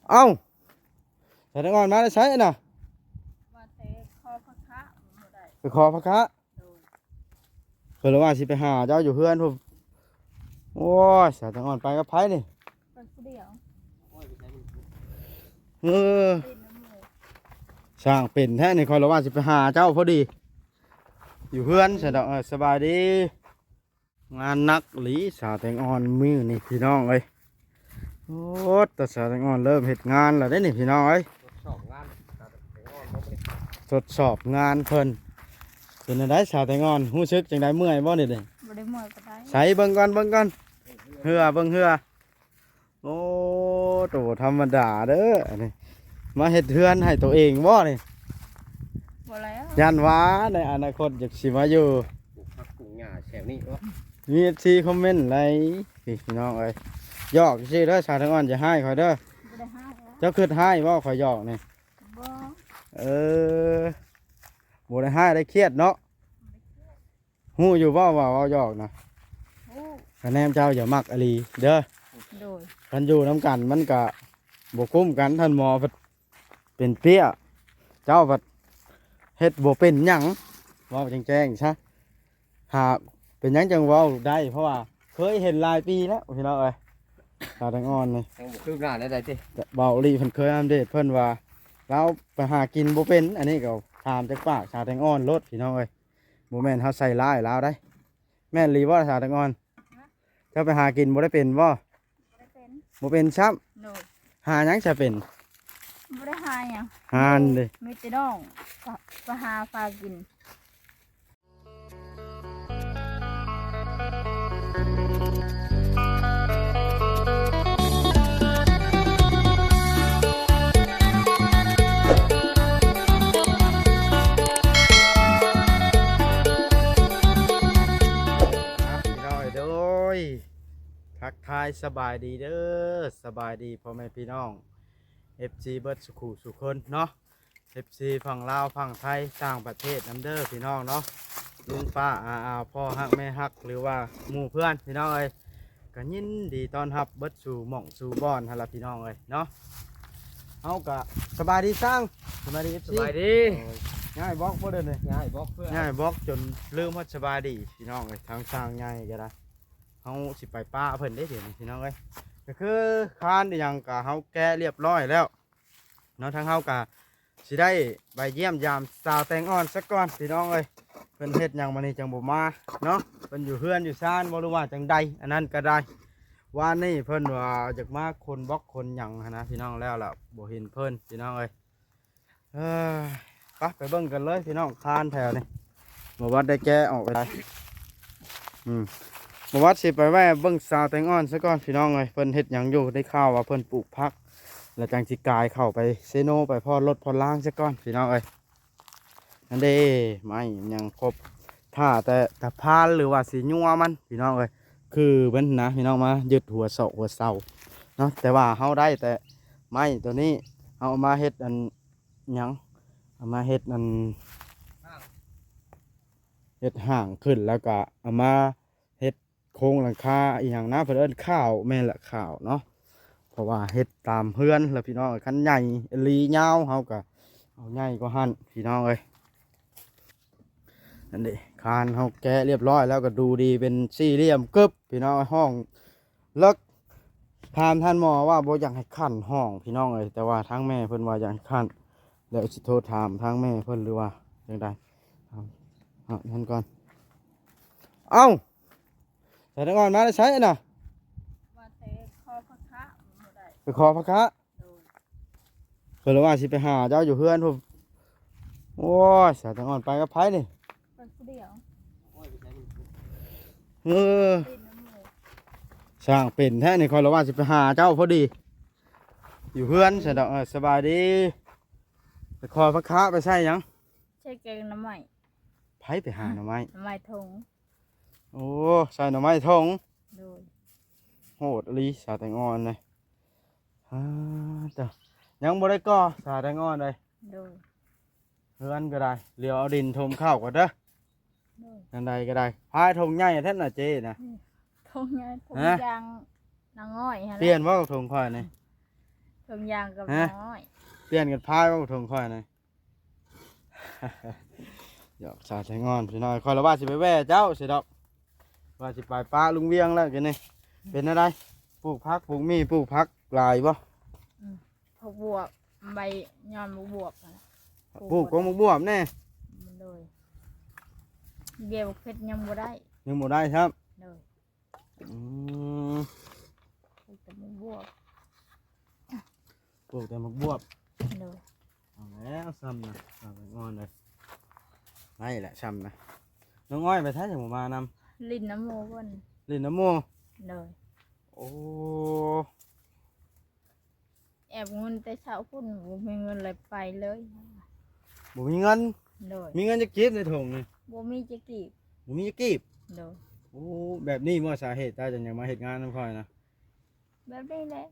ເອົ້າ ສາວແຕງອ່ອນມາແຕ່ໃສນະ? ມາແຕ່ຂໍພະຄະ ບໍ່ໄດ້ ໄປຂໍພະຄະ. ໂດຍ ເພິ່ນວ່າຊິໄປຫາເຈົ້າຢູ່ເຮືອນພຸ້ນ. ໂອ້ຍ ສາວແຕງອ່ອນໄປກັບໃຜນີ້? ໄປຜູ້ດຽວ. ເອີ ຊ່າງເປັນແທ້ນີ້. ຂ້ອຍລະວ່າຊິໄປຫາເຈົ້າພໍດີ ຢູ່ເຮືອນຊັ້ນດອກ. ເອີ ສະບາຍດີ. ງານໜັກອີ່ຫຼີສາວແຕງອ່ອນມື້ນີ້ພີ່ນ້ອງເອີຍ. ໂອ້ ແຕ່ສາວແຕງອ່ອນເລີ່ມເຮັດງານແລ້ວເດ້ນີ້ພີ່ນ້ອງເອີຍ. ທົດສອບງານ ສາວແຕງອ່ອນບໍ່ໄດ້ ທົດສອບງານເພິ່ນ. ເປັນຈັ່ງໃດສາວແຕງອ່ອນ ຮູ້ສຶກຈັ່ງໃດ ເມື່ອຍບໍ່ນີ້ເດ້? ບໍ່ໄດ້ເມື່ອຍປານໃດ. ໃສເບິ່ງກ່ອນ ເບິ່ງກ່ອນ ເຮືອ ເບິ່ງເຮືອ. ໂອ້ ໂຕບໍ່ທຳມະດາເດີອັນນີ້. ມາເຮັດເຮືອນໃຫ້ໂຕເອງບໍ່ນີ້? ບໍ່ແລ້ວ ຢ້ານວ່າໃນອະນາຄົດຢາກຊິມາຢູ່ ປູກຜັກປູກຫຍ້າແຖວນີ້ເນາະ. ມີເອັຟຊີຄອມເມັນຫຼາຍພີ່ນ້ອງເອີຍ. ຫຍອກຊື່ເດີ ສາວແຕງອ່ອນ ຢ່າຮ້າຍຂ້ອຍເດີ. ບໍ່ໄດ້ຮ້າຍແລ້ວ. ເຈົ້າຄິດຮ້າຍບໍ່ ຂ້ອຍຫຍອກນີ້? ບໍ່. ເອີ ບໍ່ໄດ້ຮ້າຍ ໄດ້ຄຽດເນາະ. ຮູ້ຢູ່ບໍ່ວ່າເວົ້າຫຍອກນະ? ຮູ້. ຄະແນນເຈົ້າຢ່າມັກອີ່ຫຼີເດີ. ໂດຍ. ຄັນຢູ່ນຳກັນມັນກະບໍ່ຄຸ້ມກັນ. ທ່ານໝໍເປັນເປ້ຍ ເຈົ້າພັດເຮັດບໍ່ເປັນຫຍັງ. ເວົ້າແຈ້ງໆຊະ ຫາເປັນຫຍັງຈັ່ງເວົ້າໄດ້ ເພາະວ່າເຄີຍເຫັນຫຼາຍປີແລ້ວພີ່ນ້ອງເອີຍ. ສາວແຕງອ່ອນນີ້ ຍັງບໍ່ຄືບໜ້າແນວໃດຕິ? ເວົ້າອີ່ຫຼີ ເພິ່ນເຄີຍອັບເດດ ເພິ່ນວ່າລາວໄປຫາກິນບໍ່ເປັນ. ອັນນີ້ກໍຖາມຈາກປາກສາວແຕງອ່ອນໂລດພີ່ນ້ອງເອີຍ. ບໍ່ແມ່ນເຮົາໃສ່ຮ້າຍລາວໄດ໋. ແມ່ນອີ່ຫຼີບໍ່ສາວແຕງອ່ອນ? ຮະ? ເຈົ້າໄປຫາກິນບໍ່ໄດ້ເປັນບໍ່? ບໍ່ໄດ້ເປັນ. ບໍ່ເປັນຊ້ຳ? ໂດຍ. ຫາຫຍັງຈະເປັນ? ບໍ່ໄດ້ຫາຫຍັງ. ຫາອັນເດ ມີແຕ່ນ້ອງ ໄປຫາປາກິນ. ພີ່ນ້ອງເອີຍ ໂດຍ ທັກທາຍສະບາຍດີເດີ ສະບາຍດີພໍ່ແມ່ພີ່ນ້ອງ ເອັຟຊີ ເບິດສູ່ຄູ່ສູ່ຄົນເນາະ. ເອັຟຊີຝັ່ງລາວ ຝັ່ງໄທ ຕ່າງປະເທດນຳເດີພີ່ນ້ອງເນາະ. ລຸງປ້າ ອາອາ ພໍ່ຮັກແມ່ຮັກ ຫຼືວ່າໝູ່ເພື່ອນພີ່ນ້ອງເອີຍ ກໍຍິນດີຕ້ອນຮັບເບິດສູ່ໝ່ອງສູ່ບ່ອນຫັ້ນລະພີ່ນ້ອງເອີຍເນາະ. ເຮົາກໍສະບາຍດີຊ່າງ ສະບາຍດີ ເອັຟຊີ ສະບາຍດີ. ໂອ້ຍ ຍ້າຍບລັອກບໍ່ເດີນີ້? ຍ້າຍບລັອກເພື່ອ ຍ້າຍບລັອກຈົນລືມຮອດສະບາຍດີພີ່ນ້ອງເອີຍ. ທາງຊ່າງໃຫຍ່ກໍໄດ້ ເຮົາຊິໄປປະເພິ່ນເດ້ດຽວນີ້ພີ່ນ້ອງເອີຍ. ກໍຄືຄານອີ່ຫຍັງກໍເຮົາແກະລຽບຮ້ອຍແລ້ວ ເນາະ. ທາງເຮົາກະຊິໄດ້ໄປຢ້ຽມຢາມສາວແຕງອ່ອນສາກ່ອນພີ່ນ້ອງເອີຍ. ເພິ່ນເຮັດຫຍັງມານີ້ຈັ່ງບໍ່ມາເນາະ? ເພິ່ນຢູ່ເຮືອນຢູ່ຊານບໍ່ ຫຼືວ່າຈັ່ງໃດ? ອັນນັ້ນກໍໄດ້. ວານນີ້ເພິ່ນວ່າຢາກມາຂົນບລັອກຂົນຫຍັງຫັ້ນນະພີ່ນ້ອງ ແລ້ວລະບໍ່ເຫັນເພິ່ນພີ່ນ້ອງເອີຍ. ເອີ ໄປ ໄປເບິ່ງກັນເລີຍພີ່ນ້ອງ ຄານແຖວນີ້ ບໍ່ວັດໄດ້ແກະອອກໄປໄດ້. ອືມ ບໍ່ວັດຊິໄປແວ່ເບິ່ງສາວແຕງອ່ອນສາກ່ອນພີ່ນ້ອງເອີຍ ເພິ່ນເຮັດຫຍັງຢູ່. ໄດ້ຂ່າວວ່າເພິ່ນປູກຜັກ ແລ້ວຈັ່ງຊິກາຍເຂົ້າໄປເຊໂນ ໄປຜ່ອນລົດຜ່ອນລາງສາກ່ອນພີ່ນ້ອງເອີຍ. ນັ້ນເດ້ ໄມ້ຍັງຄົບ ຖ້າແຕ່ຕາພານ ຫຼືວ່າຊິຍົວມັນພີ່ນ້ອງເອີຍ. ຄືມັນນະພີ່ນ້ອງ ມາຍຶດຫົວຊອກຫົວເສົາເນາະ. ແຕ່ວ່າເຮົາໄດ້ແຕ່ໄມ້ໂຕນີ້ ເຮົາເອົາມາເຮັດອັນ ຫຍັງ ເອົາມາເຮັດອັນ ເຮັດຫ້າງຂຶ້ນ ແລ້ວກະເອົາມາເຮັດໂຄງຫຼັງຄາອີ່ຫຍັງນະ ເພິ່ນເອີ້ນຂ່າວ ແມ່ນລະ ຂ່າວເນາະ. ເພາະວ່າເຮັດຕາມເຮືອນລະພີ່ນ້ອງເອີຍ ຄັນໃຫຍ່ອີ່ຫຼີຍາວ ເຮົາກະເອົາໃຫຍ່ກວ່າຫັ້ນພີ່ນ້ອງເອີຍ. ອັນນີ້ຄານເຮົາແກະລຽບຮ້ອຍແລ້ວ ກະດູດີເປັນສີ່ຫຼ່ຽມກຶບພີ່ນ້ອງເອີຍ ຫ້ອງ ເລິກ ຖາມທ່ານໝໍວ່າບໍ່ຢາກໃຫ້ຂັ້ນຫ້ອງພີ່ນ້ອງເອີຍ ແຕ່ວ່າທາງແມ່ເພິ່ນວ່າຢາກໃຫ້ຂັ້ນ. ແລ້ວຊິໂທຖາມທາງແມ່ເພິ່ນ ຫຼືວ່າຈັ່ງໃດ ຖາມ ຖາມທ່ານກ່ອນ. ເອົ້າ ສາວແຕງອ່ອນມາແຕ່ໃສນະ? ມາແຕ່ຂໍພະຄະ ບໍ່ໄດ້ ໄປຂໍພະຄະ. ໂດຍ. ເພິ່ນວ່າຊິໄປຫາເຈົ້າຢູ່ເຮືອນພຸ້ນ. ໂອ້ຍ ສາວແຕງອ່ອນໄປກັບໃຜນີ້? ໄປຜູ້ດຽວ. ເອີ ຊ່າງເປັນແທ້ນີ້ ຂ້ອຍລະວ່າຊິໄປຫາເຈົ້າພໍດີ ຢູ່ເຮືອນຊັ້ນດອກ. ເອີ ສະບາຍດີ. ໄປຂໍພະຄະ ໄປໃສ່ຫຍັງ? ໃສ່ແກງໜໍ່ໄມ້. ໃຜໄປຫາໜໍ່ໄມ້? ໜໍ່ໄມ້ຖົງ. ໂອ້ ໃສ່ໜໍ່ໄມ້ຖົງ. ໂດຍ. ໂຫດອີ່ຫຼີສາວແຕງອ່ອນເລີຍ. ອາ ເຈົ້າ ຍັງບໍ່ໄດ້ກໍ່ສາວແຕງອ່ອນເລີຍ. ໂດຍ. ເຮືອນກໍໄດ້ ຫຼຽວເອົາດິນຖົມເຂົ້າກ່ອນເດີ. ໂດຍ. ອັນໃດກໍໄດ້ ພາຖົງໃຫຍ່ແທ້ນະເຈ້ນະ. ອືມ ຖົງໃຫຍ່ ຖົງ ຮະ? ຢາງນາງນ້ອຍຫັ້ນແຫຼະ. ປ່ຽນບໍ່ກັບຖົງຂ້ອຍນີ້? ອືມ. ຖົງຢາງກັບ ຮະ? ນ້ອຍ ປ່ຽນກັນພາຍວ່າຖົງຂ້ອຍນະ. ຫຍອກສາວແຕງອ່ອນພີ່ນ້ອງ ຂ້ອຍລະວ່າຊິໄປແວ່ເຈົ້າຊິດອກ ວ່າຊິໄປປະລຸງວຽງແລ້ວ ກະນີ້ ເປັນແນວໃດ? ປູກຜັກ ປູກໝີ່ ປູກຜັກຫຼາຍບໍ່? ອືມ ຜັກບວບ ໃບຍອດບັກບວບຫັ້ນນະ ປູກ ປູກກົກບັກບວບແນ່. ໂດຍ ເບ້ຍບັກເຜັດຍັງບໍ່ໄດ້ ຍັງບໍ່ໄດ້ຊ້ຳ. ໂດຍ ອືມ ປູກແຕ່ໝາກບວບ ປູກແຕ່ໝາກບວບ. ໂດຍ ເອົາແລ້ວຊ້ຳນະ ສາວແຕງອ່ອນເອີຍ ໄດ້ແຫຼະຊ້ຳນະ. ນ້ອງອ້ອຍໄປໃສຈັ່ງບໍ່ມານຳ? ຫຼິ້ນນຳໝູ່ເພິ່ນ ຫຼິ້ນນຳໝູ່. ໂດຍ ໂອ້ ແອບເງິນແຕ່ເຊົ້າພຸ້ນ ບໍ່ມີເງິນເລີຍໄປເລີຍ ບໍ່ມີເງິນ. ໂດຍ ມີເງິນຈັກກີບໃນຖົງນີ້? ບໍ່ມີຈັກກີບ ບໍ່ມີຈັກກີບ. ໂດຍ ໂອ້ ແບບນີ້ບໍ່ສາເຫດເຈົ້າຈັ່ງຢາກມາເຮັດງານນຳຂ້ອຍນະ? ແບບນີ້ແຫຼະ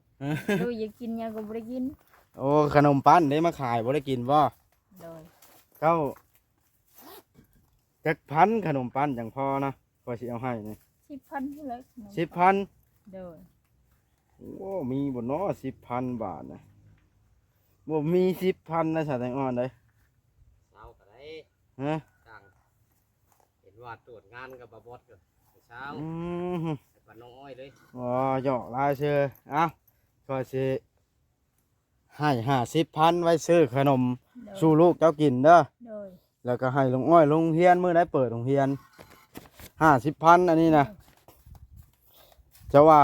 ລູກຢາກກິນຫຍັງກໍບໍ່ໄດ້ກິນ. ໂອ້ ຂະໜົມປັ້ນເດ້ມາຂາຍບໍ່ໄດ້ກິນບໍ່? ໂດຍ ເຈົ້າ ຈັກພັນຂະໜົມປັ້ນຈັ່ງພໍນະ ຂ້ອຍຊິເອົາໃຫ້ນີ້? ສິບພັນພຸ້ນແຫຼະ ສິບພັນ. ໂດຍ ໂອ້ ມີບໍ່ນໍສິບພັນບາດນະ? ບໍ່ມີສິບພັນນະ ສາວແຕງອ່ອນເອີຍ. ຊາວກໍໄດ້ ຮະ? ຈ້າງ ເຫັນວ່າຕວດງານກັບບ່າວບອດກໍເຊົ້າ ອືມ ໃຫ້ປານນ້ອງອ້ອຍເລີຍ. ອໍ ຫຍອກຫຼາຍເຊີ. ເອົ້າ ຂ້ອຍຊິໃຫ້ຫ້າສິບພັນໄວ້ຊື້ຂະໜົມ ໂດຍ ສູ່ລູກເຈົ້າກິນເດີ. ໂດຍ ແລ້ວກໍໃຫ້ລຸງອ້ອຍລົງໂຮງຮຽນ ມື້ໃດເປີດໂຮງຮຽນ ຫ້າສິບພັນ ອັນນີ້ນະ. ໂດຍ ເຈົ້າວ່າ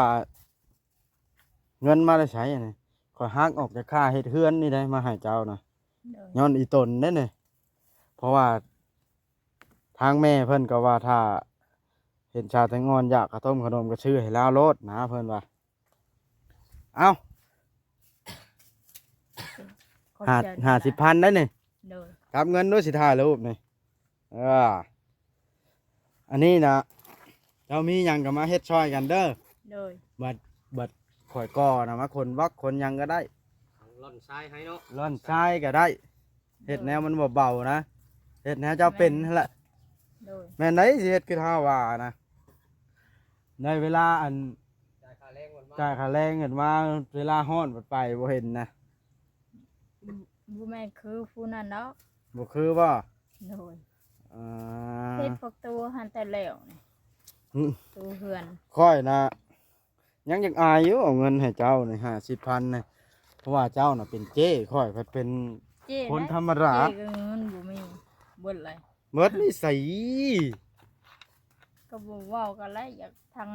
ເງິນມາແຕ່ໃສອັນນີ້? ຂ້ອຍຫັກອອກຈາກຄ່າເຮັດເຮືອນນີ້ໄດ໋ ມາໃຫ້ເຈົ້ານະ. ໂດຍ ຍ້ອນອີ່ຕົນເດ້ນີ້ ເພາະວ່າ ທາງແມ່ເພິ່ນກໍວ່າຖ້າເຫັນສາວແຕງອ່ອນຢາກເຂົ້າຕົ້ມເຂົ້າໜົມກໍຊື້ໃຫ້ລາວໂລດນະ ເພິ່ນວ່າ. ເອົ້າ ຂອບໃຈຫຼາຍໆ ຫ້າສິບພັນໄດ໋ນີ້. ໂດຍ ກັບເງິນດູ ຊິຖ່າຍຮູບນີ້. ເອີ ອັນນີ້ນະ ເຈົ້າມີຫຍັງກໍມາເຮັດຊ່ອຍກັນເດີ. ໂດຍ ບັດ ບັດຂ້ອຍກໍນະ ມາຂົນບັກຂົນຫຍັງກໍໄດ້ ລ່ອນຊາຍໃຫ້ເນາະ ລ່ອນຊາຍກໍໄດ້. ເຮັດແນວມັນບໍ່ເບົານະ ເຮັດແນວເຈົ້າເປັນຫັ້ນແຫຼະ. ໂດຍ ແມ່ນໄດ໋ ຊິເຮັດຄືເຮົາວ່ານະ ໄດ້ເວລາອັນ ຈ່າຍຄ່າແຮງເພິ່ນມາ ຈ່າຍຄ່າແຮງເພິ່ນມາ ເວລາຮ້ອນພັດໄປບໍ່ເຫັນນະ. ອືມ ບໍ່ແມ່ນຄືຜູ້ນັ້ນດອກ. ບໍ່ຄືບໍ່? ໂດຍ ອ່າ ເຮັດປະຕູຫັ້ນແຕ່ແລ້ວນີ້ ຫື ປະຕູເຮືອນ. ຂ້ອຍນະ ຍັງຢາກອາຍຢູ່ ເອົາເງິນໃຫ້ເຈົ້ານີ້ຫ້າສິບພັນນະ ເພາະວ່າເຈົ້ານະເປັນເຈ້ ຂ້ອຍພັດເປັນ ເຈ້ ຄົນທຳມະດາ ເຈ້ກໍເງິນບໍ່ມີ ເບິດເລີຍ. ເບິດນິໄສ ກໍບໍ່ເວົ້າກັນແຫຼະ ຢາກທັງ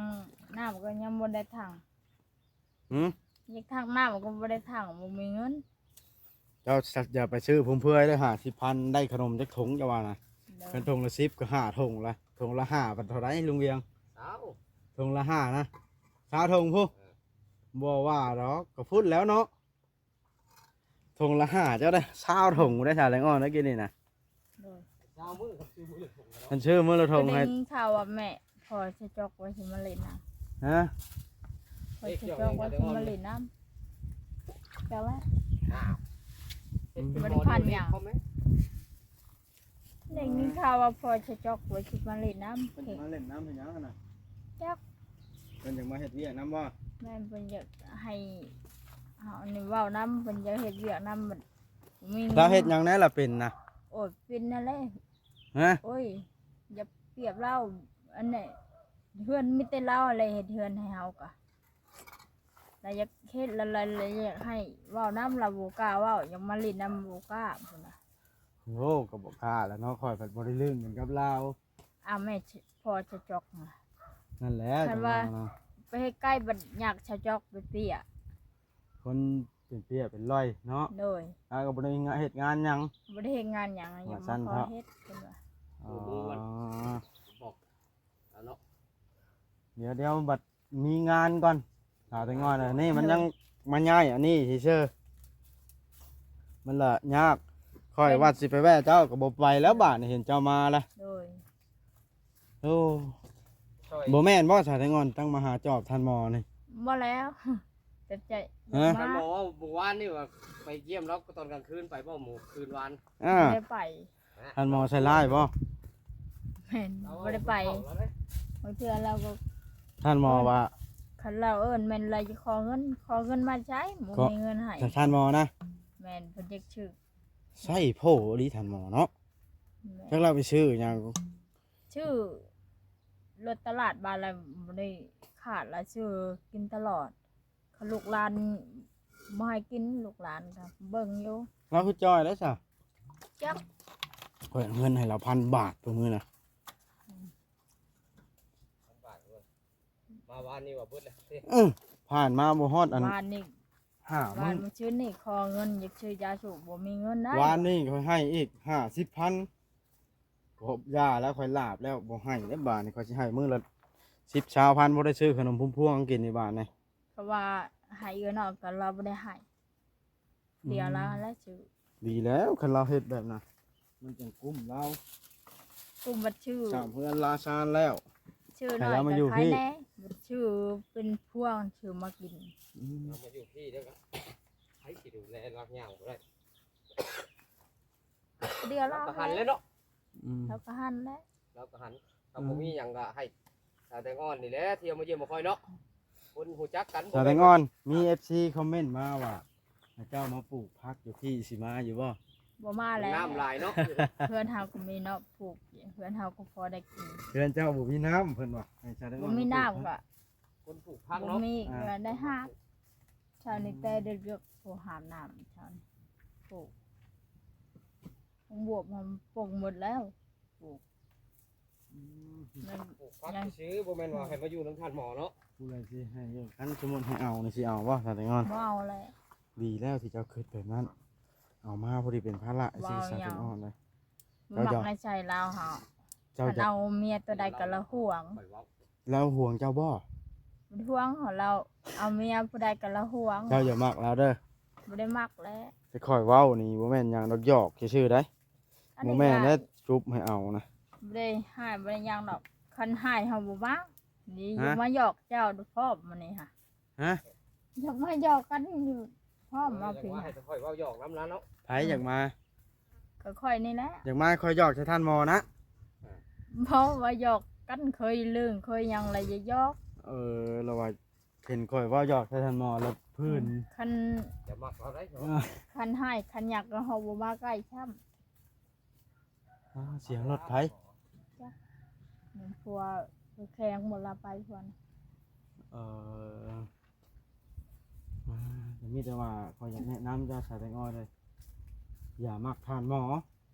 ນ້ຳກໍຍັງບໍ່ໄດ້ທັງ. ຫື ຢາກທັງນ້ຳກໍບໍ່ໄດ້ທັງ ບໍ່ມີເງິນ. ເຈົ້າຢ່າໄປຊື້ຟຸມເຟືອຍເດີ ຫ້າສິບພັນ ໄດ້ຂະໜົມຈັກຖົງເຈົ້າວ່ານະ? ໂດຍ ຄັນຖົງລະສິບກໍຫ້າຖົງລະ ຖົງລະຫ້າ ບັດເທົ່າໃດລຸງວຽງ? ຊາວ ຖົງລະຫ້ານະ ຊາວຖົງພຸ້ນ. ເອີ ບໍ່ວ່າດອກ ກໍພຸ້ນແລ້ວເນາະ ຖົງລະຫ້າ ເຈົ້າໄດ້ຊາວຖົງໄດ້ ສາວແຕງອ່ອນໄດ້ກິນນີ້ນະ. ໂດຍ ຊາວມື້ກັບຊື້ມື້ລະຖົງ ຄັນຊື້ມື້ລະຖົງໃຫ້ ໄດ້ຍິນຂ່າວວ່າແມ່ ພໍ່ຊະຈອກວ່າຊິມາຫຼິ້ນນຳ. ຮະ? ພໍ່ຊະຈອກວ່າຊິມາຫຼິ້ນນຳ ຈັກແລ້ວ. ອ້າວ ອືມ ບໍ່ໄດ້ຝັນຫຍັງ ໄດ້ຍິນຂ່າວວ່າພໍ່ຊະຈອກວ່າຊິມາຫຼິ້ນນຳ. ເພິ່ນມາຫຼິ້ນນຳເຮັດຫຍັງຫັ້ນນະ? ຈັກ ເພິ່ນຢາກມາເຮັດວຽກນຳບໍ່? ແມ່ນ ເພິ່ນຢາກໃຫ້ເຮົານີ້ເວົ້ານຳ ເພິ່ນຢາກເຮັດວຽກນຳ. ມີ ລາວເຮັດຫຍັງແດ່ລະເປັນນະ? ໂອ້ຍ ເປັນນັ້ນແຫຼະ. ຮະ? ໂອ້ຍ ຢ່າປຽບລາວ ອັນນີ້ ເຮືອນມີແຕ່ລາວແຫຼະເຮັດເຮືອນໃຫ້ເຮົາກະ ລາວຢາກເຮັດ ລາວ ລາວ ລາວຢາກໃຫ້ເວົ້ານຳ ລາວບໍ່ກ້າເວົ້າ ຢາກມາຫຼິ້ນນຳບໍ່ກ້າພຸ້ນນະ. ໂອ້ ກໍບໍ່ກ້າແຫຼະເນາະ ຂ້ອຍພັດບໍ່ໄດ້ຫຼິ້ນກັນກັບລາວ. ອ້າວ ແມ່ ພໍ່ຊະຈອກນະ ນັ້ນແຫຼະ ຄັນວ່າ ຈັ່ງວ່ານະ ໄປໃກ້ໆ ບັດຍາກຊະຈອກໄປເປຍ ຄົນເປັນເປຍເປັນລອຍເນາະ. ໂດຍ ອາ ກໍບໍ່ໄດ້ເຮັດງານຫຍັງ ບໍ່ໄດ້ເຮັດງານຫຍັງ ວ່າຊັ້ນເຖາະ ເຮັດເພິ່ນວ່າ. ອໍ ບອກແລ້ວເນາະ ດຽວ ດຽວບັດມີງານກ່ອນ ຖ້າແຕ່ງອນ ອັນນີ້ມັນຍັງມາຍ້າຍອັນນີ້ຊື່ໆ ມັນລະຍາກ ຂ້ອຍວ່າຊິໄປແວ່ເຈົ້າກໍບໍ່ໄປແລ້ວ ບາດນີ້ເຫັນເຈົ້າມາລະ. ໂດຍ ໂອ້ ບໍ່ແມ່ນບໍ່ ສາວແຕງອ່ອນ ຕັ້ງມາຫາຈອບທ່ານໝໍນີ້? ບໍ່ແລ້ວ ເຕັມໃຈ. ຮະ? ມາ ທ່ານໝໍເວົ້າມື້ວານນີ້ວ່າໄປຢ້ຽມລາວຕອນກາງຄືນ ໄປບໍ່ມື້ຄືນວານ? ອ່າ ບໍ່ໄດ້ໄປ. ທ່ານໝໍໃສ່ຮ້າຍບໍ່? ແມ່ນ ບໍ່ໄດ້ໄປ. ບາງເທື່ອລາວກໍ ທ່ານໝໍວ່າ ຄັນລາວເອີ້ນແມ່ນລາວຈະຂໍເງິນ ຂໍເງິນມາໃຊ້ ບໍ່ ຂໍ ມີເງິນໃຫ້ ທ່ານໝໍນະ ແມ່ນ ເພິ່ນຢາກຊື້ ໃຊ້ໂພອີ່ຫຼີທ່ານໝໍເນາະ ແມ່ນ ຈັກລາວໄປຊື້ຫຍັງ ຊື້ລົດຕະຫຼາດບາດລະບໍ່ໄດ້ຂາດລະ ຊື້ກິນຕະຫຼອດ ຄັນລູກຫຼານບໍ່ໃຫ້ກິນ ລູກຫຼານກໍເບິ່ງຢູ່ ລາວຄືຈ່ອຍແລ້ວຊະ ຈັກ ຂ້ອຍເອົາເງິນໃຫ້ລາວພັນບາດມື້ນະ ອືມ ພັນບາດເວີຍ ມາວານນີ້ວ່າເບິດແລ້ວເດ້ ເອີ ຜ່ານມາບໍ່ຮອດອັນ ວານນີ້ ຫ້າ ວານມື້ ມື້ຊືນນີ້ຂໍເງິນຢາກຊື້ຢາສູບ ບໍ່ມີເງິນໄດ້ ວານນີ້ຂ້ອຍໃຫ້ອີກຫ້າສິບພັນ ກໍຢ່າແລ້ວ ຂ້ອຍຫຼາບແລ້ວ ບໍ່ໃຫ້ແລ້ວ ບາດນີ້ຂ້ອຍຊິໃຫ້ມື້ລະສິບ ຊາວພັນ ບໍ່ໄດ້ຊື້ຂະໜົມພຸ້ມພວງກິນໃນບ້ານນີ້ ເພາະວ່າໃຫ້ເອື້ອຍນ້ອງກໍລາວບໍ່ໄດ້ໃຫ້ ອືມ ເດຍລາວແຫຼະຊື້ ດີແລ້ວ ຄັນລາວເຮັດແບບນັ້ນ ມັນຈັ່ງກຸ້ມລາວ ກຸ້ມບັດຊື່ ສ້າງເຮືອນລາຊານແລ້ວ ຊື່ໜ້ອຍ ໃຫ້ລາວມາຢູ່ພີ້ ກໍຂາຍແດ່ ບັດຊື່ເປັນພວງ ຊື້ມາກິນ ອືມ ລາວມາຢູ່ພີ້ແລ້ວກໍໃຜຊິດູແລລາວ ຍ່າງບໍ່ໄດ້ ເດຍລາວ ລາວກໍຫັນແລ້ວເນາະ ອືມ ລາວກໍຫັນແລ້ວ ລາວກໍຫັນ ຖ້າ ອືມ ບໍ່ມີຫຍັງກໍໃຫ້ສາວແຕງອ່ອນນີ້ແຫຼະ ທີ່ເອົາມາຢ້ຽມມາຄອຍເນາະ ຄົນຮູ້ຈັກກັນ ສາວແຕງອ່ອນ ມີເອັຟຊີຄອມເມັນມາວ່າ ໃຫ້ເຈົ້າມາປູກຜັກຢູ່ພີ້ ຊິມາຢູ່ບໍ່? ບໍ່ມາແລ້ວ ນ້ຳຫຼາຍເນາະ ເຮືອນເຮົາກໍມີເນາະ ປູກ ເຮືອນເຮົາກໍພໍໄດ້ກິນ ເຮືອນເຈົ້າບໍ່ມີນ້ຳ ເພິ່ນວ່າ ໃຫ້ສາວແຕງອ່ອນ ບໍ່ມີນ້ຳກໍ ຄົນປູກຜັກເນາະ ບໍ່ມີ ອ່າ ກໍໄດ້ຫາບ ເຊົ້ານີ້ແຕ່ເດັກໆ ໂອ້ ຫາບນ້ຳເຊົ້ານີ້ ປູກ ຜັກບວບມັນປົ່ງໝົດແລ້ວ ປູກ ອືມ ມັນປູກຜັກ ຍັງ ຊື່ໆ ບໍ່ແມ່ນວ່າໃຫ້ມາຢູ່ນຳທ່ານໝໍເນາະ ຜູ້ໃດຊິໃຫ້ຢູ່ ຄັນສົມມຸດໃຫ້ເອົານີ້ ຊິເອົາບໍ່ ສາວແຕງອ່ອນ? ບໍ່ເອົາແຫຼະ ດີແລ້ວທີ່ເຈົ້າຄິດແບບນັ້ນ ເອົາມາພໍດີເປັນພາລະ ເວົ້າ ຊິສາວແຕງອ່ອນເລີຍ ບໍ່ມັກ ເຈົ້າຢອກ ໃນໃຈລາວເຮົາ ເຈົ້າ ຄັນເອົາເມຍຕົວໃດກໍລະຫວງ ລາວຫວງເຈົ້າບໍ່? ບໍ່ຫວງ ລາວເອົາເມຍຜູ້ໃດກໍລະຫວງ ເຈົ້າຢ່າມັກລາວເດີ ບໍ່ໄດ້ມັກແຫຼະ ແຕ່ຂ້ອຍເວົ້ານີ້ບໍ່ແມ່ນຫຍັງດອກ ຢອກຊື່ໆໃດ໋ ອັນນີ້ ບໍ່ແມ່ນແຫຼະ ຊຸບໃຫ້ເອົານະ ບໍ່ໄດ້ຮ້າຍ ບໍ່ໄດ້ຫຍັງດອກ ຄັນຮ້າຍເຮົາບໍ່ມາ ນີ້ ຮະ ຢາກມາຢອກເຈົ້າພ້ອມມື້ນີ້ຫະ ຮະ ຢາກມາຢອກກັນຢູ່ພ້ອມ ເອີ ມາພີ້ ຢາກມາໃຫ້ຂ້ອຍເວົ້າຢອກນຳລາວເນາະ ໃຜຢາກມາ? ກໍຂ້ອຍນີ້ແຫຼະ ຢາກມາໃຫ້ຂ້ອຍຢອກໃສ່ທ່ານໝໍນະ ເວົ້າວ່າຢອກກັນ ເຄີຍເລື່ອງເຄີຍຫຍັງລະຢ່າຢອກ ເອີ ລະວ່າເຫັນຂ້ອຍເວົ້າຢອກໃສ່ທ່ານໝໍລະຜື່ນ ອືມ ຄັນ ຢ່າມັກລາວໄດ໋ເນາະ ເອີ ຄັນຮ້າຍຄັນຫຍັງກໍເຮົາບໍ່ມາໃກ້ຊ້ຳ ອ້າວ ສຽງລົດໃຜ? ຈັກ ແມ່ນຜົວໄປແຂ່ງບໍ່ລະໄປພຸ້ນ ເອີ ອ່າ ກໍມີແຕ່ວ່າຂ້ອຍຢາກແນະນຳເຈົ້າສາວແຕງອ່ອນເດີ ຢ່າມັກທ່ານໝໍ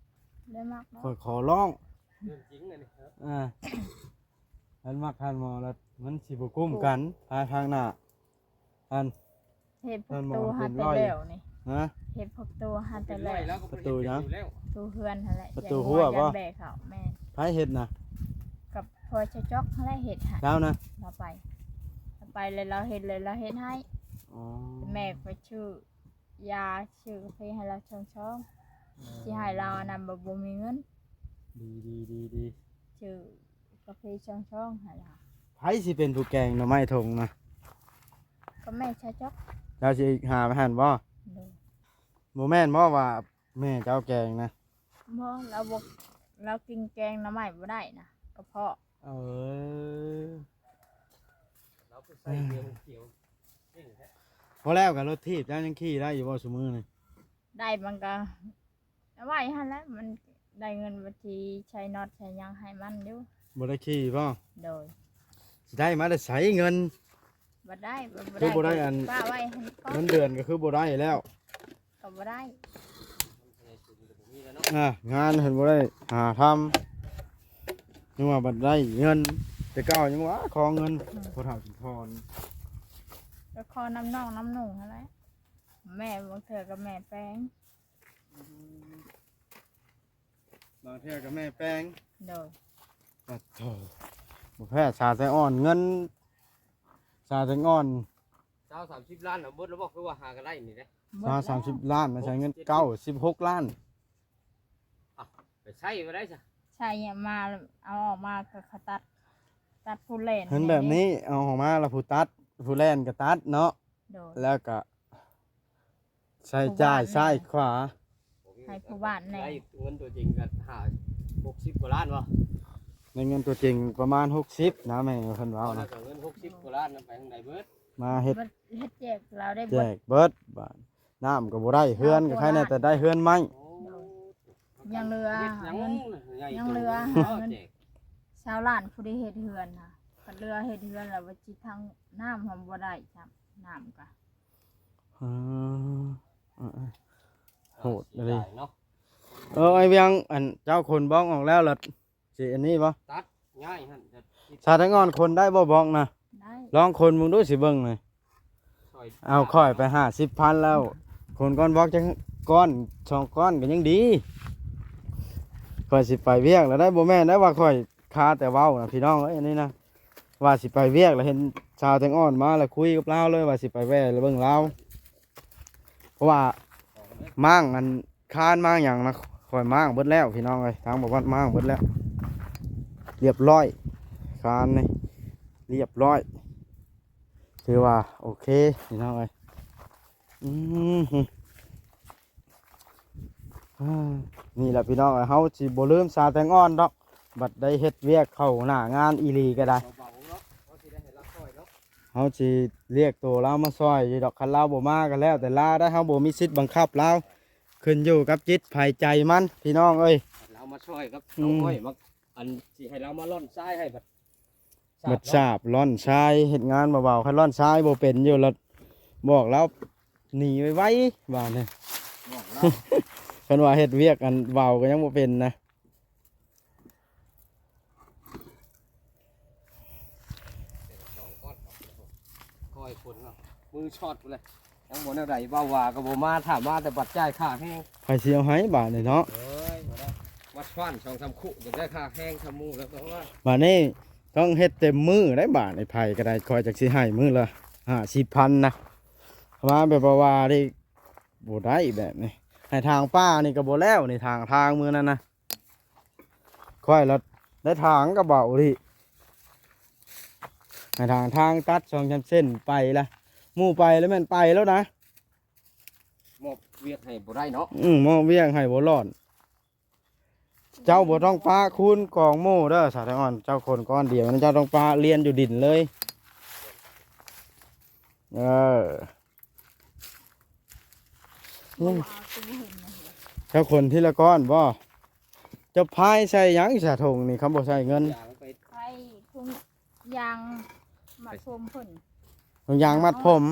ໄດ້ມັກດອກ ຂ້ອຍຂໍຮ້ອງ ເລື່ອງຈິງອັນນີ້ ອ່າ ຄັນມັກທ່ານໝໍແລ້ວມັນຊິບໍ່ກຸ້ມກັນ ພາຍທາງໜ້າ ອັນ ເຮັດປະຕູຫາແຕ່ແລ້ວນີ້ ຮະ ເຮັດປະຕູຫາແຕ່ແລ້ວ ປະຕູຫຍັງ? ປະຕູເຮືອນຫັ້ນແຫຼະ ປະຕູຮົ້ວບໍ່? ແບກເຂົ້າ ແມ່ນ ໃຜເຮັດນະ? ກັບພໍ່ຊະຈອກຫັ້ນແຫຼະເຮັດໃຫ້ ລາວນະ ລາວໄປ ລາວໄປແລ້ວລາວເຮັດ ແລ້ວລາວເຮັດໃຫ້ ອໍ ແມ່ໄປຊື້ຢາ ຊື້ກາເຟໃຫ້ລາວຊ່ອງໆ ອືມ ຊິໃຫ້ລາວອັນນັ້ນ ບໍ່ ບໍ່ມີເງິນ ດີໆໆໆ ຊື້ ກາເຟຊ່ອງໆ ໃຫ້ລາວ ໃຜຊິເປັນຜູ້ແກງໜໍ່ໄມ້ຖົງນະ? ກໍແມ່ຊະຈອກ ລາວຊິຫາໄປຫັ້ນບໍ່? ໂດຍ ບໍ່ແມ່ນບໍ່ວ່າແມ່ເຈົ້າແກງນະ? ບໍ່ ລາວບໍ່ ລາວກິນແກງໜໍ່ໄມ້ບໍ່ໄດ້ນະ ກະເພາະ ເອີ ລາວຄືໃສ່ເກງຂຽວເກັ່ງແທ້ ບໍ່ແລ້ວກໍລົດຖີບເຈົ້າຍັງຂີ່ໄດ້ຢູ່ບໍ່ຊຸມື້ນີ້? ໄດ້ ມັນກໍ ເອົາໄວ້ຫັ້ນແຫຼະ ມັນໄດ້ເງິນບັນຊີໃຊ້ນັອດໃຊ້ຫຍັງໃຫ້ມັນຢູ່ ບໍ່ໄດ້ຂີ່ບໍ່? ໂດຍ ຊິໄດ້ມາແຕ່ໃສເງິນ? ບໍ່ໄດ້ ບໍ່ ບໍ່ໄດ້ ຄືບໍ່ໄດ້ອັນ ປະໄວ້ຫັ້ນກ່ອນ ເງິນເດືອນກໍຄືບໍ່ໄດ້ແລ້ວ ກໍບໍ່ໄດ້ ອ່າ ງານເພິ່ນບໍ່ໄດ້ຫາທຳ ຍັງວ່າບັດໄດ້ເງິນ ແຕ່ເກົ່າຍັງວ່າຂໍເງິນ ອືມ ພໍ່ເຖົ້າສຸນທອນ ກໍຂໍນຳນ້ອງນຳໜູຫັ້ນແຫຼະ ແມ່ບາງເທື່ອກໍແມ່ແປງ ອືມ ບາງເທື່ອກໍແມ່ແປງ ໂດຍ ປະໂທ ບໍ່ແພ້ສາວແຕງອ່ອນ ເງິນສາວແຕງອ່ອນ ຊາວສາມສິບລ້ານນະ ເບິດແລ້ວບໍ່? ຄືວ່າຫາກັນໄດ້ນີ້ເດ້ ເບິດແລ້ວ ຊາວສາມສິບລ້ານ ມາໃຊ້ເງິນເກົ້າສິບຫົກລ້ານ ເອົ້າ ໄປໃຊ້ບໍ່ໄດ້ຊະ ໃຊ້ມາ ເອົາອອກມາກໍເຂົາຕັດ ຕັດຜູ້ແລ່ນ ເຫັນແບບນີ້ ເອົາອອກມາແລ້ວຜູ້ຕັດ ຜູ້ແລ່ນກໍຕັດເນາະ ໂດຍ ແລ້ວກໍ ໃຊ້ຈ່າຍຊ້າຍຂວາ ໃຫ້ຜູ້ບ້ານແດ່ ໄດ້ເງິນຕົວຈິງກໍຫ້າ ຫົກສິບກວ່າລ້ານບໍ່? ໃນເງິນຕົວຈິງປະມານຫົກສິບນະ ແມ່ເພິ່ນເວົ້ານະ ເອົາແລ້ວກໍເງິນຫົກສິບກວ່າລ້ານນັ້ນໄປທາງໃດເບິດ? ມາເຮັດ ເຮັດແຈກລາວໄດ້ເບິດ ແຈກເບິດບາດ ນ້ຳກໍບໍ່ໄດ້ ເຮືອນກໍໃຄ່ແນ່ແຕ່ໄດ້ເຮືອນໃໝ່ ໂອ້ ຍັງເຫຼືອເງິນ ຍັງເຫຼືອເງິນຊາວລ້ານຜູ້ໄດ້ເຮັດເຮືອນນະ ຄັນເຫຼືອເຮັດເຮືອນແລ້ວວ່າຊິທາງນ້ຳຫາບໍ່ໄດ້ຊ້ຳ ນ້ຳກະ ອືມ ໂຫດອີ່ຫຼີເນາະ. ເອີ ໄອ້ວຽງ ອັນເຈົ້າຂົນບອກອອກແລ້ວລະ ຊິອັນນີ້ບໍ່? ຕັດ ຍ້າຍຫັ້ນ ຊາວແຕງອ່ອນຂົນໄດ້ບໍ່ບອກນະ? ໄດ້ ລອງຂົນເບິ່ງດູ ຊິເບິ່ງນະ. ເອົາຂ້ອຍໄປຫ້າສິບພັນແລ້ວ ຂົນກ້ອນບອກຈັກກ້ອນສອງກ້ອນກໍຍັງດີ. ຂ້ອຍຊິໄປວຽກແລ້ວໄດ໋ ບໍ່ແມ່ນໄດ໋ວ່າຂ້ອຍຄາແຕ່ເວົ້ານະ ພີ່ນ້ອງເອີຍ ອັນນີ້ນະ ວ່າຊິໄປວຽກແລ້ວເຫັນຊາວແຕງອ່ອນມາແລ້ວຄຸຍກັບລາວເລີຍ ວ່າຊິໄປແວ່ເບິ່ງລາວ ເພາະວ່າມ້າງອັນ ຄານມ້າງຫຍັງນະ ຂ້ອຍມ້າງເບິດແລ້ວ ພີ່ນ້ອງເອີຍ ທາງບໍ່ວັດມ້າງເບິດແລ້ວ ລຽບຮ້ອຍ ຄານນີ້ລຽບຮ້ອຍ ຖືວ່າໂອເຄ ພີ່ນ້ອງເອີຍ. ອືມ ອ່າ ນີ້ແຫຼະ ພີ່ນ້ອງເອີຍ ເຮົາຊິບໍ່ລືມຊາວແຕງອ່ອນດອກ ບັດໄດ້ເຮັດວຽກເຂົ້າໜ້າງານອີ່ຫຼີກໍໄດ້ ເຮົາຊິລຽກໂຕລາວມາຊ່ອຍຢູ່ດອກ ຄັນລາວບໍ່ມາກໍແລ້ວແຕ່ລາວໄດ໋ ເຮົາບໍ່ມີສິດບັງຄັບລາວ ຂຶ້ນຢູ່ກັບຈິດໃຜໃຈມັນ ພີ່ນ້ອງເອີຍ ລາວມາຊ່ອຍກັບ ອືມ ນ້ອງອ້ອຍ ມາ ອັນຊິໃຫ້ລາວມາລ່ອນຊາຍໃຫ້ບັດ ບັດສາບລ່ອນຊາຍ ເຮັດງານເບົາໆ ຄັນລ່ອນຊາຍບໍ່ເປັນຢູ່ລະ ບອກລາວໜີໄວໆ ບາດນີ້ ບອກລາວ ຄັນວ່າເຮັດວຽກອັນເບົາກໍຍັງບໍ່ເປັນນະ. ຄ່ອຍຄົນເນາະ ມືຊອດພຸ້ນແຫຼະ ຍັງບໍ່ແນວໃດ ເວົ້າວ່າກໍບໍ່ມາ ຖ້າມາແຕ່ບັດຈ່າຍຄ່າແຮງ ໃຜຊິເອົາໃຫ້ບາດນີ້ເນາະ ເອີຍ ບໍ່ໄດ້ ວັດຟານສອງສາມຄຸ ຢາກໄດ້ຄ່າແຮງສ່ຳໝູ່ແລ້ວກໍວ່າ ບາດນີ້ຕ້ອງເຮັດເຕັມມື້ໄດ໋ ບາດນີ້ໃຜກໍໄດ້ ຂ້ອຍຈັກຊິໃຫ້ມື້ລະຫ້າສິບພັນນະ ມາແບບວ່ານີ້ບໍ່ໄດ້ແບບນີ້ ໃຫ້ທາງປ່ານີ້ກໍບໍ່ແລ້ວນີ້ ທາງ ທາງມື້ນັ້ນນະ ຂ້ອຍລະໄດ້ທາງກະເບົາອີ່ຫຼີ ໃຫ້ທາງ ທາງຕັດສອງສາມເສັ້ນໄປລະ ໝູ່ໄປລະແມ່ນໄປແລ້ວນະ ມອບວຽກໃຫ້ບໍ່ໄດ້ເນາະ ອືມ ມອບວຽກໃຫ້ບໍ່ລອດ ເຈົ້າບໍ່ຕ້ອງປະຄູນກອງໝູ່ເດີ ສາວແຕງອ່ອນ ເຈົ້າຄົນກ້ອນດຽວ ເຈົ້າຕ້ອງປະລຽນຢູ່ດິນເລີຍ ເອີ. ອືມ ເຈົ້າຂົນທີລະກ້ອນບໍ່? ເຈົ້າພາຍໃສ່ຫຍັງສະຖົງນີ້ ຄຳບໍ່ໃສ່ເງິນ? ໃສ່ຖົງຢາງມັດຜົມເພິ່ນ ຖົງຢາງມັດຜົມ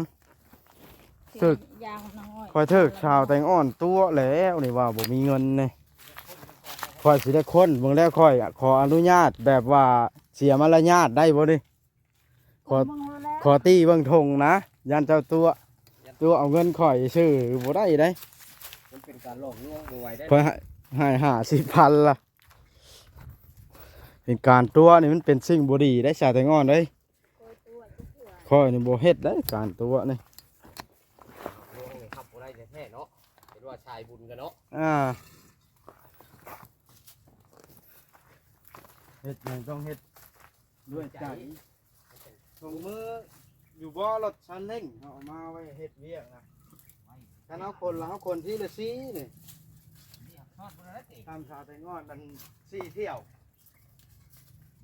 ຖືກ ຢາງນ້ອຍ ຂ້ອຍຖືກຊາວແຕງອ່ອນຕົວະແລ້ວນີ້ວ່າບໍ່ມີເງິນນີ້ ຂ້ອຍຊິໄດ້ຄົ້ນເບິ່ງແລ້ວ ຂ້ອຍຂໍອະນຸຍາດແບບວ່າເສຍມາລະຍາດໄດ້ບໍ່ນີ້? ຂໍ ຂໍຕີເບິ່ງຖົງນະ ຢ້ານເຈົ້າຕົວະ ຕົວະເອົາເງິນຂ້ອຍຊື້ບໍ່ໄດ້ເດ້ ມັນເປັນການຫຼອກລວງບໍ່ໄຫວໄດ້ ຂ້ອຍໃຫ້ ໃຫ້ຫ້າສິບພັນລະ ເປັນການຕົວະນີ້ ມັນເປັນສິ່ງບໍ່ດີໄດ້ ສາວແຕງອ່ອນເອີຍ ຂ້ອຍນີ້ບໍ່ເຮັດໄດ້ການຕົວະນີ້ ຫຼອກລວງນີ້ຮັບບໍ່ໄດ້ແທ້ໆເນາະ ເຫັນວ່າສາຍບຸນກັນເນາະ ອ່າ ເຮັດຫຍັງຕ້ອງເຮັດ ດ້ວຍໃຈ ໃຈ ຖົງມືຢູ່ບໍ່ ລົດຊາເລັ້ງເຮົາເອົາມາໄວ້ເຮັດວຽກນະ ຄັນເຮົາຂົນລະເຮົາຂົນທີລະສີ່ນີ້ ນີ້ຮອດບໍ່ໄດ້ຕິ ຕາມສາວແຕງອ່ອນ ອັນສີ່ຖ້ຽວ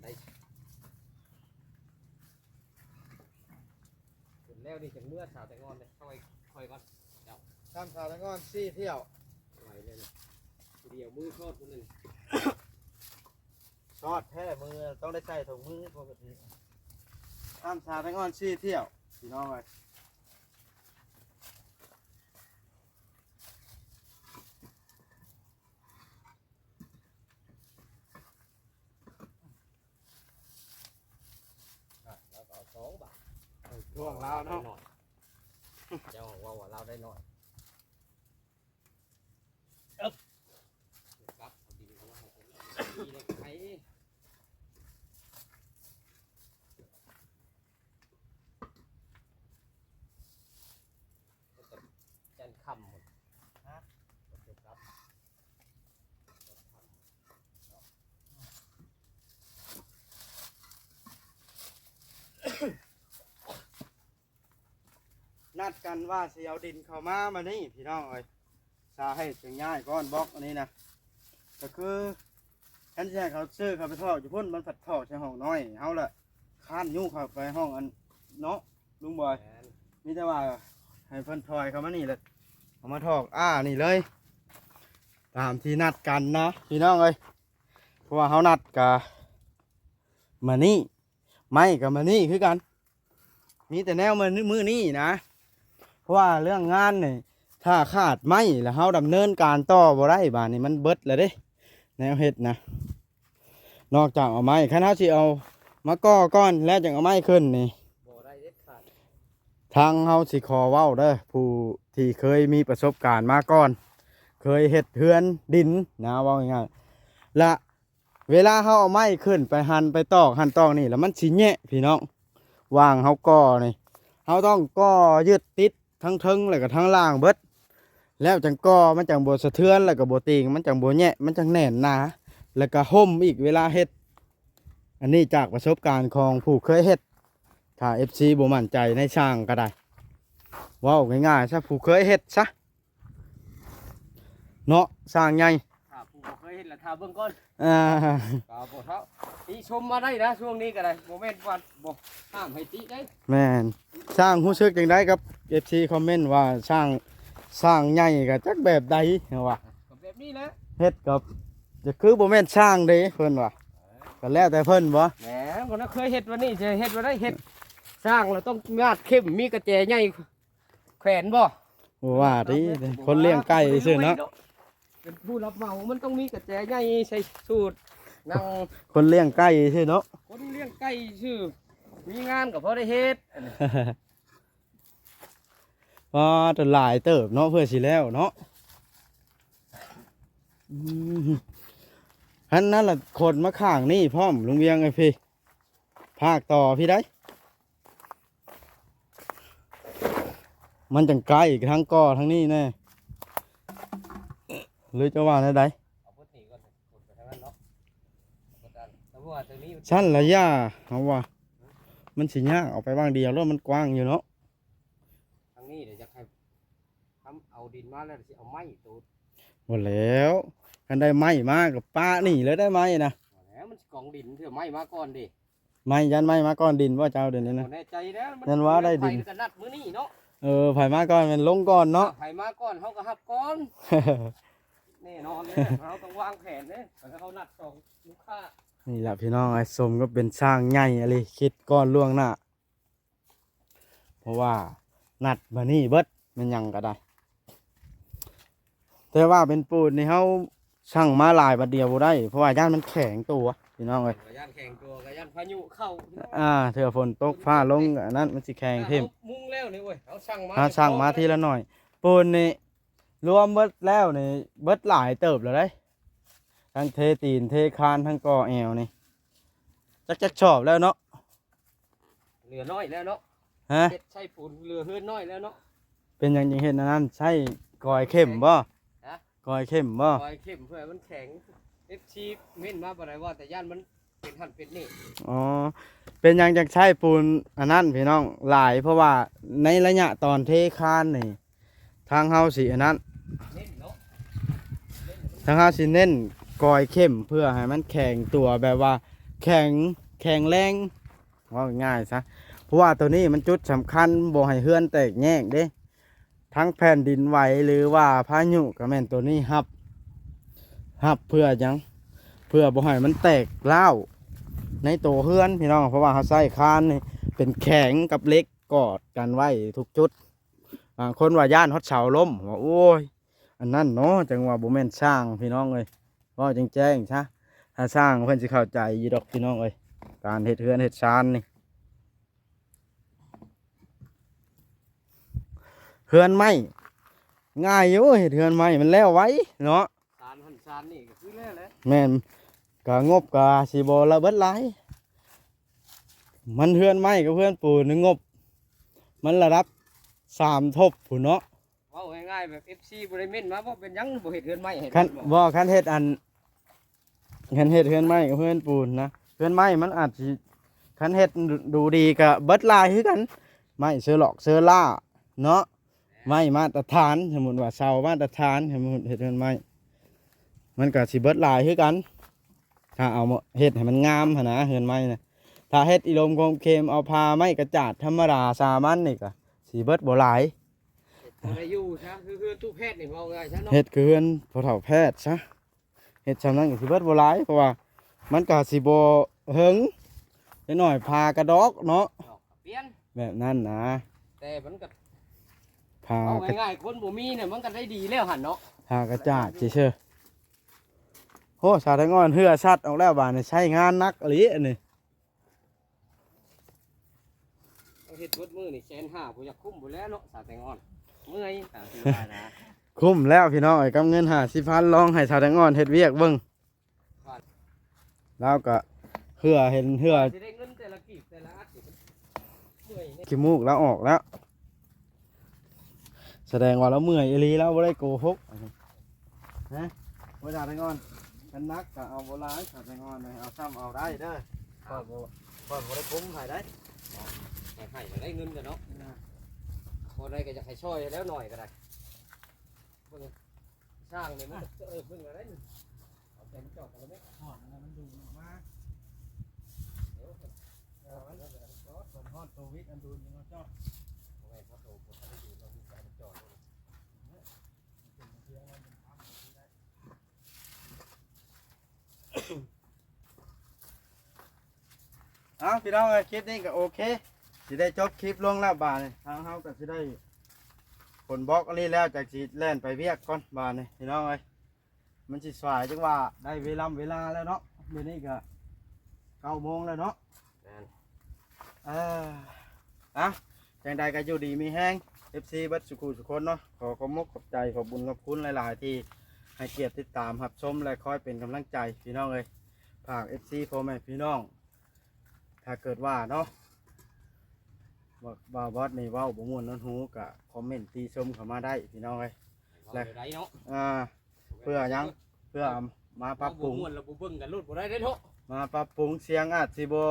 ໄດ້ ຂຶ້ນແລ້ວນີ້ຈັ່ງເມືອສາວແຕງອ່ອນເດ້ ເຂົ້າໄປຄ່ອຍກ່ອນ ເຈົ້າ ຕາມສາວແຕງອ່ອນສີ່ຖ້ຽວ ໄວເລີຍ ຜູ້ດຽວມືຊອດພຸ້ນເລີຍ ຊອດແທ້ ມືຕ້ອງໄດ້ໃສ່ຖົງມືປົກກະຕິ ຕາມສາວແຕງອ່ອນສີ່ຖ້ຽວ ພີ່ນ້ອງເອີຍ. ອ່ະ ລາວກໍເອົາສອງບາດ ເອີ ທວງລາວເນາະ ເຈົ້າເວົ້າວ່າລາວໄດ້ໜ້ອຍ ເອີບ ກັບເອົາດິນເຂົາມາໃຫ້ເພິ່ນ ດີເດ້ ໄປ ຈັນຄຳ ຮະ ນັດກັນວ່າຊິເອົາດິນເຂົ້າມາມື້ນີ້ ພີ່ນ້ອງເອີຍ. ສາເຫດຈຶ່ງຍ້າຍກ້ອນບລັອກອັນນີ້ນະ ກໍຄື ຄັນຊິໃຫ້ເຂົາຊື້ເຂົ້າໄປຖອກຢູ່ພຸ້ນ ມັນພັດຖອກໃສ່ຫ້ອງນ້ອຍເຮົາລະ ຄ້ານຍູ້ເຂົ້າໄປຫ້ອງອັນເນາະ ລຸງບອຍ. ແມ່ນ ມີແຕ່ວ່າໃຫ້ເພິ່ນຖອຍເຂົ້າມານີ້ແຫຼະ ເອົາມາຖອກອ້ານີ້ເລີຍ ຕາມທີ່ນັດກັນນະພີ່ນ້ອງເອີຍ. ເພາະວ່າເຮົານັດກະມານີ້ ໄມ້ກໍມານີ້ຄືກັນ ມີແຕ່ແນວມື້ ມື້ນີ້ນະ ເພາະວ່າເລື່ອງງານນີ້ ຖ້າຂາດໄມ້ແລ້ວເຮົາດຳເນີນການຕໍ່ບໍ່ໄດ້ ບາດນີ້ມັນເບິດແລ້ວເດ້ ແນວເຮັດນະ. ນອກຈາກເອົາໄມ້ ຄັນເຮົາຊິເອົາມາກໍ່ກ່ອນ ແລ້ວຈັ່ງເອົາໄມ້ຂຶ້ນນີ້ ບໍ່ໄດ້ເດັດຂາດ. ທາງເຮົາຊິຂໍເວົ້າເດີ ຜູ້ທີ່ເຄີຍມີປະສົບການມາກ່ອນ ເຄີຍເຮັດເຮືອນດິນນະ ເວົ້າງ່າຍໆ ລະ ເວລາເຮົາເອົາໄມ້ຂຶ້ນໄປຫັນໄປຕອກຫັ້ນຕອກນີ້ ແລ້ວມັນຊິແຍະພີ່ນ້ອງ ຫວ່າງເຮົາກໍ່ນີ້ ເຮົາຕ້ອງກໍ່ຍຶດຕິດທັງເທິງ ແລ້ວກໍທັງລ່າງເບິດ ແລ້ວຈັ່ງກໍ່ ມັນຈັ່ງບໍ່ສະເທືອນ ແລ້ວກໍບໍ່ຕີງ ມັນຈັ່ງບໍ່ແຍະ ມັນຈັ່ງແໜ້ນໜາ ແລ້ວກໍຮົ່ມອີກເວລາເຮັດ. ອັນນີ້ຈາກປະສົບການຂອງຜູ້ເຄີຍເຮັດ ຖ້າເອັຟຊີບໍ່ໝັ້ນໃຈໃນຊ່າງກໍໄດ້ ເວົ້າງ່າຍໆຊະ ຜູ້ເຄີຍເຮັດຊະ ເນາະ ຊ່າງໃຫຍ່. ຖ້າຜູ້ບໍ່ເຄີຍເຮັດລະຖ້າເບິ່ງກ່ອນ ອ່າ ກໍບໍ່ເທົ່າ ຕິຊົມມາໄດ້ນະ ຊ່ວງນີ້ກໍໄດ້ ບໍ່ແມ່ນວ່າບໍ່ຫ້າມໃຫ້ຕິເດ້. ແມ່ນ ຊ່າງຮູ້ສຶກຈັ່ງໃດກັບເອັຟຊີຄອມເມັນວ່າຊ່າງ ຊ່າງໃຫຍ່ກໍຈັກແບບໃດວ່າ ກໍແບບນີ້ແຫຼະ ເຮັດກໍຈະຄືບໍ່ແມ່ນຊ່າງເດ້ ເພິ່ນວ່າ ກໍແລ້ວແຕ່ເພິ່ນບໍ່. ແໝ ຄົນເຄີຍເຮັດວ່ານີ້ຈະເຮັດວ່າໃດ ເຮັດຊ່າງລະຕ້ອງມາດເຂັມ ມີກະແຈໃຫຍ່ ແຂວນບໍ່? ບໍ່ວ່າຕິ ຄົນລ້ຽງໄກ່ຊື່ເນາະ ເປັນຜູ້ຮັບເໝົາ ມັນຕ້ອງມີກະແຈໃຫຍ່ໃສ່ສູດ ນັ່ງ ຄົນລ້ຽງໄກ່ຊື່ເນາະ ຄົນລ້ຽງໄກ່ຊື່ ມີງານກໍພໍໄດ້ເຮັດ. ອໍ ແຕ່ຫຼາຍເຕີບເນາະ ເພື່ອຊິແລ້ວເນາະ. ອືມ ຫັ້ນນັ້ນລະ ຂົນມາຂ້າງນີ້ພ້ອມ ລຸງວຽງເອີຍ ພີ້ ພາກຕໍ່ພີ້ໃດ ມັນຈັ່ງໃກ້ທາງກໍ່ທາງນີ້ແນ່ ຫຼືຈະວ່າແນວໃດ? ເອົາເບິດນີ້ກ່ອນ ຂົນໄປທາງນັ້ນເນາະ ເອົາເບິດອັນ ແຕ່ວ່າໂຕນີ້ ຊັ້ນລະຢ່າ ເຮົາວ່າ ມັນຊິຍາກ ເອົາໄປຫວ່າງດຽວໂລດ ມັນກວ້າງຢູ່ເນາະ. ທາງນີ້ເດ ຢາກໃຫ້ທຳເອົາດິນມາແລ້ວ ຊິເອົາໄມ້ໂຕ ບໍ່ແລ້ວ ຄັນໄດ້ໄມ້ມາກໍປະນີ້ເລີຍ ໄດ້ໄມ້ນະ ບໍ່ແລ້ວ ມັນຊິກອງດິນ ເທື່ອໄມ້ມາກ່ອນເດ. ໄມ້ ຢ້ານໄມ້ມາກ່ອນດິນບໍ່ເຈົ້າ ດຽວນີ້ນະ? ບໍ່ແນ່ໃຈແລ້ວ ມັນ ຢ້ານວ່າໄດ້ດິນ ໄປກໍນັດມື້ນີ້ເນາະ. ເອີ ໃຜມາກ່ອນແມ່ນລົງກ່ອນເນາະ ໃຜມາກ່ອນເຮົາກໍຮັບກ່ອນ ແນ່ນອນເດ້ ເຮົາຕ້ອງວາງແຜນເດ້ ເຮົານັດສອງລູກຄ້າ. ນີ້ລະພີ່ນ້ອງ ອ້າຍສົມກໍເປັນຊ່າງໃຫຍ່ອີ່ຫຼີ ຄິດກ່ອນລ່ວງໜ້າ ເພາະວ່ານັດມານີ້ເບິດ ແມ່ນຫຍັງກໍໄດ້ ແຕ່ວ່າເປັນປູນນີ້ເຮົາສັ່ງມາຫຼາຍບາດດຽວບໍ່ໄດ້ ເພາະວ່າຢ້ານມັນແຂງຕົວພີ່ນ້ອງເອີຍ ຢ້ານແຂງຕົວ ກໍຢ້ານພາຍຸເຂົ້າ ອ່າ ເທື່ອຝົນຕົກຟ້າລົງ ອັນນັ້ນມັນຊິແຂງຖິ້ມ ມຸງແລ້ວນີ້ ໂອ້ຍ ເຮົາສັ່ງມາ ເຮົາສັ່ງມາທີລະໜ້ອຍ ປູນນີ້ລວມເບິດແລ້ວນີ້ ເບິດຫຼາຍເຕີບແລ້ວເດ້ ທັງເທຕີນເທຄານ ທັງກໍ່ແອວນີ້ ຈັກ ຈັກສອບແລ້ວເນາະ. ເຫຼືອໜ້ອຍແລ້ວເນາະ ຮະ ເຮັດໃຊ້ປູນເຫຼືອເຮືອນໜ້ອຍແລ້ວເນາະ. ເປັນຫຍັງຈຶ່ງເຮັດອັນນັ້ນ ໃຊ້ກອຍເຂັມບໍ່? ຮະ ກອຍເຂັມບໍ່? ກອຍເຂັມເພື່ອໃຫ້ມັນແຂງ ເອັຟຊີເມັ້ນມາບໍ່ໄດ້ ວ່າແຕ່ຢ້ານມັນເປັນຫັ້ນເປັນນີ້. ອໍ ເປັນຫຍັງຈັ່ງໃຊ້ປູນອັນນັ້ນພີ່ນ້ອງຫຼາຍ ເພາະວ່າໃນໄລຍະຕອນເທຄານນີ້ ທາງເຮົາຊິອັນນັ້ນ ເນັ້ນເນາະ ທາງເຮົາຊິເນັ້ນກອຍເຂັມເພື່ອໃຫ້ມັນແຂງຕົວ ແບບວ່າແຂງ ແຂງແຮງ ເວົ້າງ່າຍຊະ ເພາະວ່າໂຕນີ້ມັນຈຸດສຳຄັນ ບໍ່ໃຫ້ເຮືອນແຕກແຍກເດ້ ທັງແຜ່ນດິນໄຫວ ຫຼືວ່າພາຍຸ ກໍແມ່ນໂຕນີ້ຮັບ ຮັບເພື່ອຫຍັງ? ເພື່ອບໍ່ໃຫ້ມັນແຕກຮ້າວໃນໂຕເຮືອນພີ່ນ້ອງ ເພາະວ່າເຮົາໃຊ້ຄານນີ້ເປັນແຂງກັບເຫຼັກກອດກັນໄວ້ທຸກຈຸດ. ບາງຄົນວ່າຢ້ານຮອດເສົາລົ້ມ ວ່າ ໂອ້ຍ ອັນນັ້ນເນາະ ຈັ່ງວ່າບໍ່ແມ່ນຊ່າງພີ່ນ້ອງເອີຍ ເວົ້າແຈ້ງໆຊະ ຖ້າຊ່າງເພິ່ນຊິເຂົ້າໃຈຢູ່ດອກພີ່ນ້ອງເອີຍ ການເຮັດເຮືອນເຮັດຊານນີ້ ເຮືອນໄມ້ງ່າຍຢູ່ ເຮັດເຮືອນໄມ້ມັນແລ້ວໄວເນາະ ຊານຫັ້ນຊານນີ້ກໍຄືແລ້ວແຫຼະ ແມ່ນ ກະງົບກະຊິບໍ່ລະເບິດຫຼາຍ ມັນເຮືອນໄມ້ກັບເຮືອນປູນນີ້ງົບມັນລະດັບສາມທົບພຸ້ນເນາະ. ເວົ້າງ່າຍໆ ແບບເອັຟຊີບໍ່ໄດ້ເມັ້ນມາ ບໍ່ເປັນຫຍັງບໍ່ເຮັດເຮືອນໄມ້ໃຫ້ ຄັນ ບໍ່ ຄັນເຮັດອັນ ຄັນເຮັດເຮືອນໄມ້ກັບເຮືອນປູນນະ ເຮືອນໄມ້ມັນອາດຊິ ຄັນເຮັດດູດີກະເບິດຫຼາຍຄືກັນ ໄມ້ເຊີຫຼອກເຊີຫຼ້າເນາະ ໄມ້ມາດຕະຖານ ສົມມຸດວ່າເສົາມາດຕະຖານ ສົມມຸດເຮັດເຮືອນໄມ້ ມັນກະຊິເບິດຫຼາຍຄືກັນ. ຖ້າເອົາມາເຮັດໃຫ້ມັນງາມຫັ້ນນະ ເຮືອນໄມ້ນະ. ຖ້າເຮັດອີ່ລົມຂົມເຂັມ ເອົາຜ້າໄມ້ກະຈາດທຳມະດາສາມັນນີ້ກະຊິເບິດບໍ່ຫຼາຍ. ເຮັດພໍໄດ້ຢູ່ຊະ ຄືເຮືອນຕູ້ແພດນີ້ ເວົ້າງ່າຍຊະເນາະ ເຮັດຄືເຮືອນພໍ່ເຖົ້າແພດຊະ. ເຮັດຊ່ຳນັ້ນກະຊິເບິດບໍ່ຫຼາຍ ເພາະວ່າມັນກະຊິບໍ່ເຫິງ ຈັກໜ້ອຍຜ້າກະດອກເນາະ ດອກກະປ່ຽນ ແບບນັ້ນນະ. ແຕ່ມັນກະ ຜ້າ ເວົ້າ ກະ ງ່າຍໆ ຄົນບໍ່ມີນີ້ມັນກະໄດ້ດີແລ້ວຫັ້ນເນາະ ຜ້າກະຈາດຊື່ໆ. ໂອ້ ສາວແຕງອ່ອນ ເຮື່ອຊັດອອກແລ້ວບາດນີ້ ໃຊ້ງານໜັກອີ່ຫຼີອັນນີ້. ເຮັດເບິດມື້ນີ້ແສນຫ້າ ບໍ່ຢາກຄຸ້ມພຸ້ນແຫຼະເນາະ ສາວແຕງອ່ອນ ເມື່ອຍ ຕາມທີ່ວ່ານະ. ຄຸ້ມແລ້ວພີ່ນ້ອງເອີຍ ກັບເງິນຫ້າສິບພັນ ລອງໃຫ້ສາວແຕງອ່ອນເຮັດວຽກເບິ່ງ. ລາວກະເຫື່ອ ເຫັນເຫື່ອ ຊິໄດ້ເງິນແຕ່ລະກີບແຕ່ລະອັດນີ້ ເມື່ອຍແນ່ ຂີ້ມູກລາວອອກແລ້ວ ສະແດງວ່າລາວເມື່ອຍອີ່ຫຼີ ລາວບໍ່ໄດ້ໂກຫົກ. ຮະ ບໍ່ ສາວແຕງອ່ອນ ຄັນໜັກກະເອົາບໍ່ຫຼາຍ ສາວແຕງອ່ອນ ເອົາຊ່ຳເອົາໄດ້ເດີ. ຂ້ອຍບໍ່ ຂ້ອຍບໍ່ໄດ້ຄຸ້ມໃຫ້ໄດ໋ ໃຫ້ ໃຫ້ໄດ້ເງິນກັນເນາະ ພໍໄດ້ກະຢາກໃຫ້ຊ່ອຍແລ້ວໜ້ອຍກະໄດ້. ເບິ່ງຊ່າງນີ້ມັນ ເອີ ເບິ່ງລະໄດ໋ ເອົາໃສ່ມັນຈອດກັນລະແມ່ ຮ້ອນອັນນັ້ນມັນດູດອອກມາ ເອີ ເອີ ມັນ ມັນຮ້ອນໂຄວິດ ອັນດູດຍັງມາຈອດ ບໍ່ແມ່ນ ເພາະໂຕບໍ່ທັນໄດ້ດູດ ເຮົາໃຫ້ມັນຈອດ ເອົາ ພີ່ນ້ອງເອີຍ ຄລິບນີ້ກະໂອເຄ ຊິໄດ້ຈົບຄລິບລົງແລ້ວບາດນີ້ ທາງເຮົາກະຊິໄດ້ຂົນບລັອກອັນນີ້ແລ້ວ ຈັກຊິແລ່ນໄປວຽກກ່ອນບາດນີ້ ພີ່ນ້ອງເອີຍ. ມັນຊິສາຍ ຈັ່ງວ່າໄດ້ເວລາ ເວລາແລ້ວເນາະ ມື້ນີ້ກະເກົ້າໂມງແລ້ວເນາະ ແມ່ນ ເອີ ອ່ະ ຈັ່ງໃດກະຢູ່ດີມີແຮງ ເອັຟຊີ ເບິດສູ່ຄູ່ສູ່ຄົນເນາະ ຂໍຂອບມຸກຂອບໃຈ ຂອບບຸນຂອບຄຸນຫຼາຍໆ ທີ່ໃຫ້ກຽດຕິດຕາມຮັບຊົມ ແລະ ຄອຍເປັນກຳລັງໃຈ ພີ່ນ້ອງເອີຍ. ຝາກ ເອັຟຊີ ພໍ່ແມ່ພີ່ນ້ອງ ຖ້າເກີດວ່າເນາະ ວ່າ ວ່າບອດນີ້ເວົ້າບໍ່ມ່ວນນວນຫູ ກະຄອມເມັນຕິຊົມເຂົ້າມາໄດ້ ພີ່ນ້ອງເອີຍ ເວົ້າແລ້ວ ແນວໃດເນາະ ອ່າ ເພື່ອຫຍັງ ເພື່ອມາປັບປຸງ ເວົ້າບໍ່ມ່ວນແລ້ວບໍ່ເບິ່ງກັນໂລດບໍ່ໄດ້ເດ້ເນາະ ມາປັບປຸງ ສຽງອາດຊິບໍ່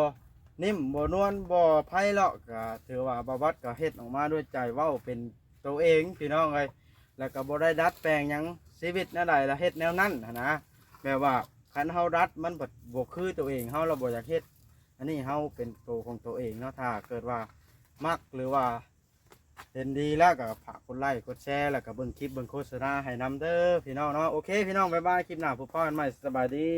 ນິ້ມ ບໍ່ນວນ ບໍ່ໄພເລາະ ກະຖືວ່າບ່າວບັດກະເຮັດອອກມາດ້ວຍໃຈ ເວົ້າເປັນໂຕເອງ ພີ່ນ້ອງເອີຍ ແລ້ວກະບໍ່ໄດ້ດັດແປງຫຍັງ ຊີວິດແນວໃດລະເຮັດແນວນັ້ນຫັ້ນນະ ແບບວ່າຄັນເຮົາດັດມັນບໍ່ຄືໂຕເອງ ເຮົາລະບໍ່ຢາກເຮັດ ອັນນີ້ເຮົາເປັນໂຕຂອງໂຕເອງເນາະ ຖ້າເກີດວ່າມັກ ຫຼືວ່າ ເຫັນດີແລ້ວກະຝາກກົດໄລ້ກົດແຊ ແລ້ວກະເບິ່ງຄລິບເບິ່ງໂຄສະນາໃຫ້ນຳເດີພີ່ນ້ອງເນາະ ໂອເຄພີ່ນ້ອງ ບາຍບາຍ ຄລິບໜ້າພົບພໍ້ກັນໃໝ່ ສະບາຍດີ.